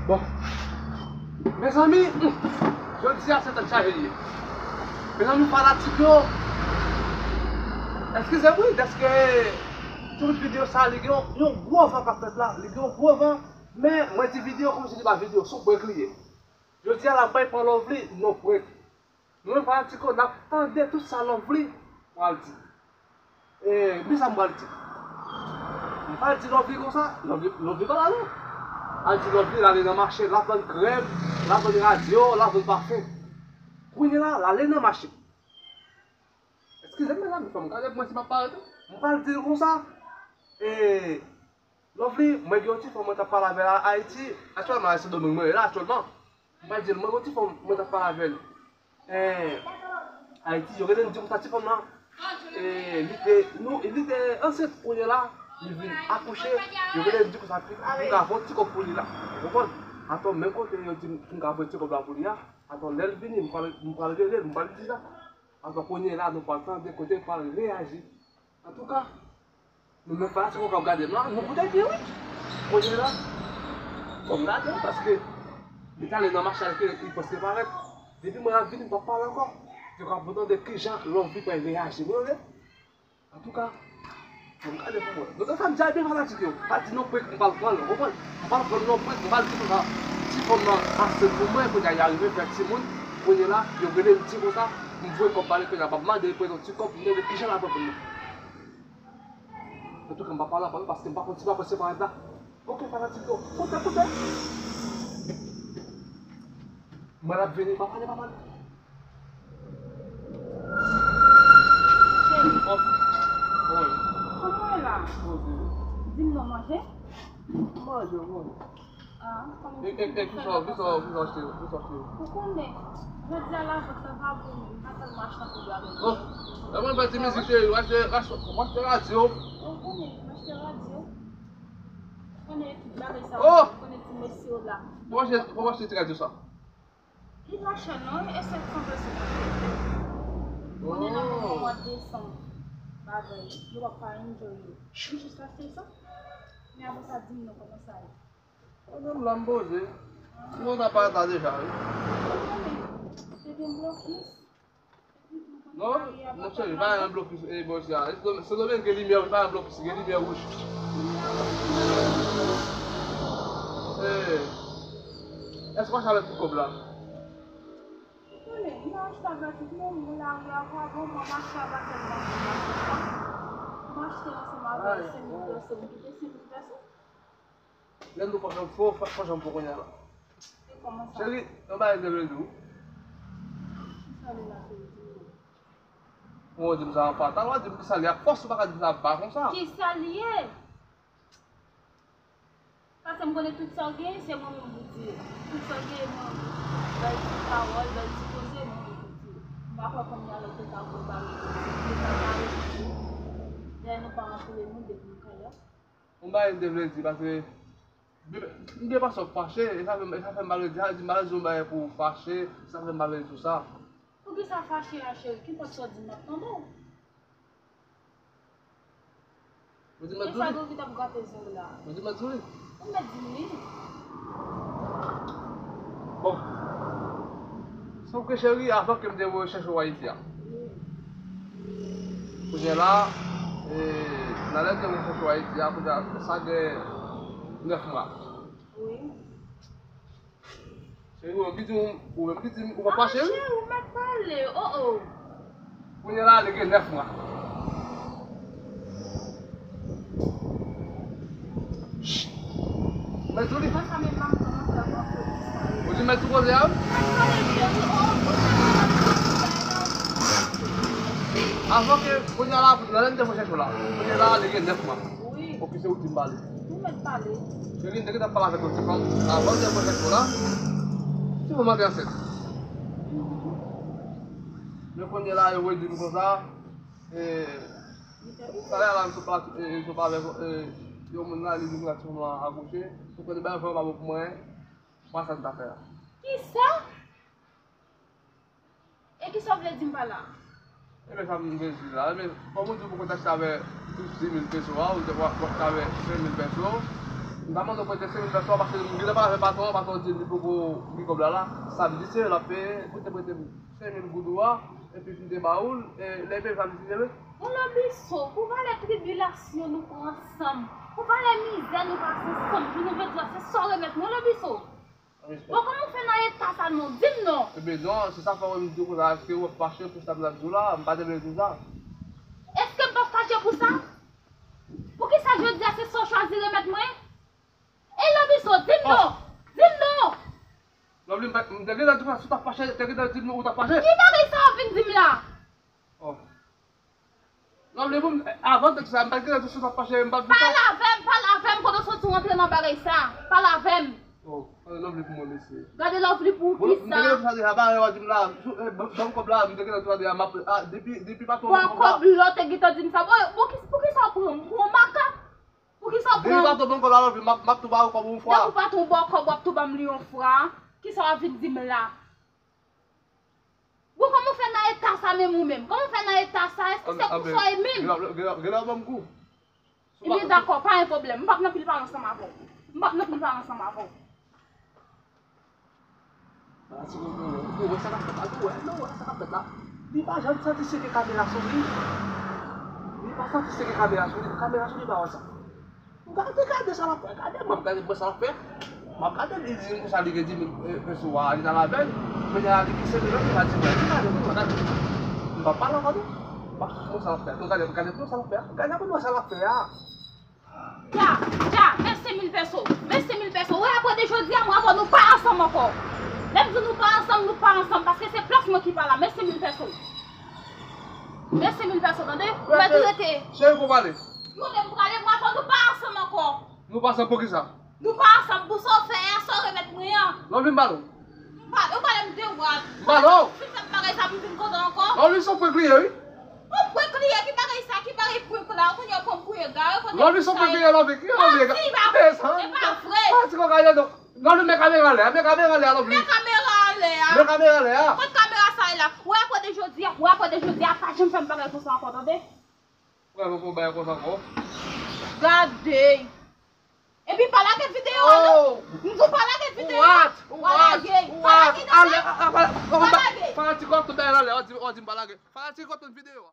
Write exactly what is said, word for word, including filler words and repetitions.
Bon. Mezanmi, hmm, jodi a se tèt chaje li ye. Mezanmi fanatik yo, eskize m wi, dèske tout videyo sa li gen yon, yon gwo van k ap fèt la, li gen yon gwo van, men mwen di videyo kòmsi li pa videyo, se yon prank li ye. Jodi a la, m pral pran Lovely nan prank. Nou menm fanatik yo, n ap tande tout sa Lovely pral di. E, men sa m pral di. M pral di Lovely konsa, Lovely, Lovely pa la non. Al di Lovely l ale nan mache, l ap vann krèm, l ap vann radyo, l ap vann pafen. Kounye la, l ale nan mache. Eskize m, mezanmi, fò m gade pou mwen si m ap parèt wi. M pral di l konsa. E, Lovely, mwen gen yon ti fanm mwen t ap pale avè l a Ayiti. Aktyèlman, a Sendomeng mwen ye la aktyèlman. M pral di l, mwen gen yon ti fanm mwen t ap pale avè l. Eh, Ayiti, yo rele l di konsa ti fanm nan. Eh, li te, nou, li te ansent kounye la, li vin akouche, yo rele l di konsa pou m ka fè yon ti kòb pou li la. Ou konprann? Atò, menm kote yo di m pou m ka fè yon ti kòb la pou li a, atò, lè l vini, m pral, m pral rele l, m pral di sa. Atò, kounye la, nou pral tande kote l pral reyaji. Antouka, nou menm fanatik yo k ap gade m la, nou koute byen wi. Kounye la, fò m gade l paske li t ale nan mache a, li prèske parèt. Depi mwen ap vini, m p ap pale ankò. Yo k ap tande kijan Lovely pral reyaji. Mwen, antouka, fò m gade pou mwen. Nou tande sa m di a byen fanatik yo. Pa di non prank m pral pran l, ou konprann? M pral pran l non prank, m pral di konsa, ti fanm nan ansent pou mwen, kounye a y a rive fè timoun, kounye la, yo rele l di konsa, m voye kòb ba li, kounye a m ap mande l pou yon ti kòb, m tande kijan l ap pran pou mwen. Antouka, m pa pale anpil paske m pa konn si m ap reseparèt la. Oke, fanatik yo, koute, koute. Mwen ap vini, pa pale, pa pale. Cheri. Oh, wi. Kòman w ye la? Bondye. Di m non, manje? Manje, manje. Ah, kòman e, e, e, kisa, kisa, kisa w achte, kisa w achte? Ou konnen, jodi a la vant lan pa bon, m pa tèlman achte anpil bagay. Oh, lè mwen fè ti mizik cheri, w achte, w achte, w achte radyo. Ou konnen, m achte radyo. Ou konnen tout bagay sa, oh! Ou konnen ti mesye yo la. Kòman w achte, kòman w achte ti radyo sa? Li pa chè non, e sèt san peso. Konnen nan mwa desanm, bagay, yo p ap ka enjoy yo. M jis achte sa. Men apre sa, di m non kòman sa ye. Mwen menm la m poze. Mwen ta pale ta deja wi. Te gen blokis. Non, monchè, li pa gen blokis, e, bò sa. Sendomeng gen limyè, li pa gen blokis, gen limyè wouj. E, èske w achte avèk tout kòb la? Konnen, m pa achte avèk tout non, m lari avè w, bon, m achte avèk kèk bank, m achte ansanm avè w, senk mil pèso, m kite senk mil pèso. Lè nou pran fò, fò, fò janm fò kounye a la. E kòman sa? Cheri, yon bagay m te vle di w. Kisa li la, cheri, di m non. Bon, di m sa anfa. Talè w di m kisa li ak fòs, ou pa ka di m sa ba konsa. Kisa li ye? Paske m konnen tout sa w genyen, se mwen menm pou di yo. Tout sa w genyen, mwen menm pou di yo. Bèl ti pawòl, bèl ti koze, mwen menm pou di yo. M pa kwè kounye a lè w te ka pwepare, te ka pare pou yo. Dèyè nou pa antoure moun depi nou kalè. Yon bagay m te vle di, paske m gen pasyans fache, e sa fè, e sa fè m pa vle di, sa di m pa vle di yon bagay pou w fache, sa fè m pa vle di w sa. Poukisa fache a, cheri? Kenpòt sa w di m, m ap tande w. Ou di m mèt di w li? E sa gen w ki t ap grate zye w la? Ou di m mèt di w li? Ou mèt di m li. Bon. Sòf ke cheri, avan ke m te voye chèche w Ayiti a. Wi. Kounye a la, e, nan lè m te voye chèche w Ayiti a, kounye a, sa gen nèf mwa. Wi. Cheri, ou menm ki di m, ou menm ki di m, ou pa fache, wi. Ah, cheri, ou mèt pale, oh, oh. Kounye a la, li gen nèf mwa. Mèt di w li. Ou di mèt sou koze a, wi? Avan ke, kounye a la, nan lè m te voye chèche w la. Kounye a la, li gen nèf mwa. Wi. Oke, se ou ki di m pale. Ou mèt pale. Cheri, m te gentan pale avèk yon ti fanm. Avan m te voye chèche w la, ti fanm lan te ansent. Men kounye a la, yo voye di m konsa, e, talè a la, m sot pale, e, m sot pale avèk, e, yon moun la, li di m konsa ti fanm lan akouche. Ou konnen bagay fanm pa bon pou mwen, m pa sa m ta fè a. Kisa? E kisa w vle di m pa la? Ebyen, sa m vle di la, ebyen, kòm ou di w poko t achte avè dis mil peso a, ou te w ap achte avè ven mil peso, M ta mande w prete senk mil pèso a, paske m gentan pale avèk patwon an, patwon an di m li poko gen kòb la la. Sa m di se l ap peye, pou te prete m senk mil goud ou a, epi m te ba ou l, e lè l peye sa m di se Bon, Lobiso, pou valè tribilasyon nou pran ansanm, pou valè mizè nou pase ansanm, jounen jodi a, se sa w remèt mwen, Lobiso. Bon, kòman w fè nan eta sa non? Di m non. Ebyen non, se sa fè mwen m di w konsa, èske w ap fache pou sa m t ap di w la? M pa te vle di w sa. Èske m p ap fache pou sa? Poukisa jodi a se sa w chwazi remèt mwen? E Lobiso, di m non! Di m non! Lovely, m pa- m te gentan di w sa, si w t ap fache, te gentan di m ou t ap fache. Ki bagay sa w vin di m la? Oh. Lovely, bon, avan tèks la, m pa t gentan di w si w t ap fache, m pa t di w sa. Pale avè m, pale avè m, kote w soti w antre nan bagay sa? Pale avè m. Oh, Lovely pou mwen, mesye. Gade Lovely pou ki sa? M te gentan di w sa deja, pa w di m la, ban m kòb la, m te gentan di w sa deja, m ap, depi, depi pa tou. Bon, kòb la, w te gentan di m sa. Bon, bon, ki- poukisa w pran m pou yon makak? Poukisa w pran m? Depi pa tou, ban m kòb la, Lovely, m ap, m ap tou ba ou kòb yon fwa. Depi w pa tou ba w kòb, w ap tou ban m li yon fwa. Kisa w ap vin di m la? Bon, kòman w fè nan eta sa menm ou menm? Kòman w fè nan eta sa? Èske se pou sa w ye menm? Genlè w ban m kou. Ebyen dakò, pa gen pwoblèm. M p ap nan pil pale ansanm avè w. M p ap nan pil pale ansanm avè w. Ou wè sa k ap fèt la? Ou wè, non, ou wè sa k ap fèt la? Li pa janm santi se ke kamera sou li. Li pa santi se ke kamera sou li. Kamera sou li pa wè sa. Gade, gade sa l ap fè, gade, m ap gade, m wè sa l ap fè. M ap gade, li di m konsa, li gen dis mil, e, peso a, li t al avè l. Kounye a, li ki se li menm, li pa di mwen, gade, gade, gade. M p ap pale ankò non. M ap wè sa l ap fè. Gade, gade, gade sa l ap fè. Gade, gade sa l ap fè a. Dja, Dja, men senk mil peso, men senk mil peso. Wè, apre de jodi a, mwen avè w, nou pa ansanm ankò. Lè m di nou pa ansanm, nou pa ansanm, paske se plas mwen ki pa la. Men senk mil peso. Men senk mil peso, tande? Ou mèt rete. Cheri, pou pale. Tande, m prale, mwen avè w, nou pa ansanm ankò. Nou pa ansanm pou kisa? Nou pa ansanm pou sa w fè a, sa w remèt mwen an. Non, vin pale w. M pale, ou pale m de wad. M pale w. Fin fè m bagay sa pou m vin kontan ankò. Non, li se yon prank li ye, wi. Yon prank li ye, ki bagay sa, ki bagay prank la, ou konnen w pran m pou egare, ou konnen. Non, li se yon prank li ye, Lovely, ki Lovely, egare. Manti, pa vre, e pa vre. Manti, kòkayè, non. Non, li met kamera anlè a, met kamera anlè a, Lovely. Met kamera anlè a. Met kamera anlè a. Kot kamera sa ye la? Wè, apre de jodi a, wè, apre de jodi a, pa janm fè m bagay konsa ankò, tande? Wè, mwen pou bay konsa ankò. Gade. Epi pa lage videyo a non. M di w pa lage videyo a. What? What? What? Pa lage. Pa lage. Fanatik w ap tout bagay anlè, w ap di, w ap di m pa lage. Fanatik w ap tout videyo a.